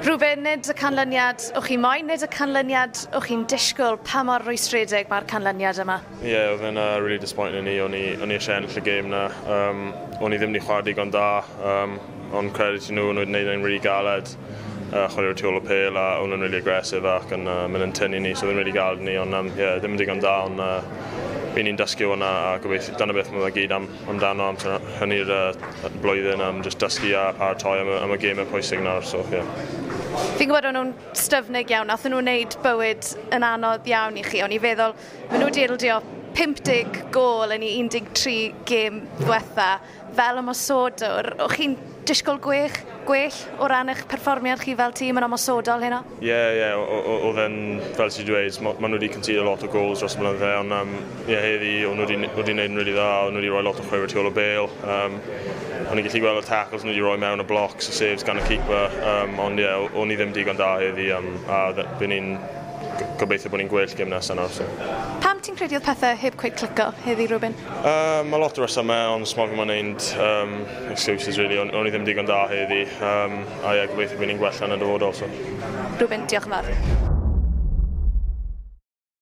Reuben, nid y canlyniad o'ch chi moyn, nid y canlyniad o'ch chi'n disgwyl, pa mor rwystredig mae'r canlyniad yma? Ie, yeah, oedd e'n really disappointing i ni, o'n i eisiau ennill y gêm na. O'n i ddim wedi chwarae digon da, ond credit i nhw, nhw wedi gwneud e'n really galed. Chwarae'r tu ôl o pêl a o'n nhw'n really aggressive ac yn mynd yn tynnu ni, so oedd e'n really galed ni, ond yeah, ddim yn digon da, ond bu'n ni'n dysgu hwnna a gobeithio, dyna beth mae gyd amdano am hynny'r blwyddyn, am just dysgu a paratoi am y gemau pwysig nawr, so yeah. Fi'n gwybod o'n nhw'n styfnig iawn, nath nhw'n wneud bywyd yn anodd iawn i chi, o'n i feddwl, maen nhw wedi ildio 50 gôl yn ei 13 gêm ddiwetha fel ymosodwr. O'ch chi'n disgwyl gwell o ran eich perfformiad chi fel tîm yn ymosodol heno? Ie, oedd e'n, fel ti'n dweud, maen nhw wedi concede lot o goals dros y blynydde, ond yeah, heddi, o'n nhw wedi gwneud yn really dda, o'n nhw wedi rhoi lot o chwaraewyr tu ôl o bêl. O'n i'n gallu gweld y tackles nhw wedi rhoi mewn y blocks, y saves gan y keeper, ond ie, yeah, o'n i ddim digon da heddi, a byn ni'n gobeithio bod ni'n gwell gêm nesaf nawr. So. Pam ti'n credu oedd pethau heb cweit clico heddi, Reuben? Mae lot o resymau, ond smog fi'n wneud excuses, really. O'n i ddim digon da heddi, a ie, gobeithio bod ni'n gwella yn y dyfodol. So. Reuben, diolch yn fawr.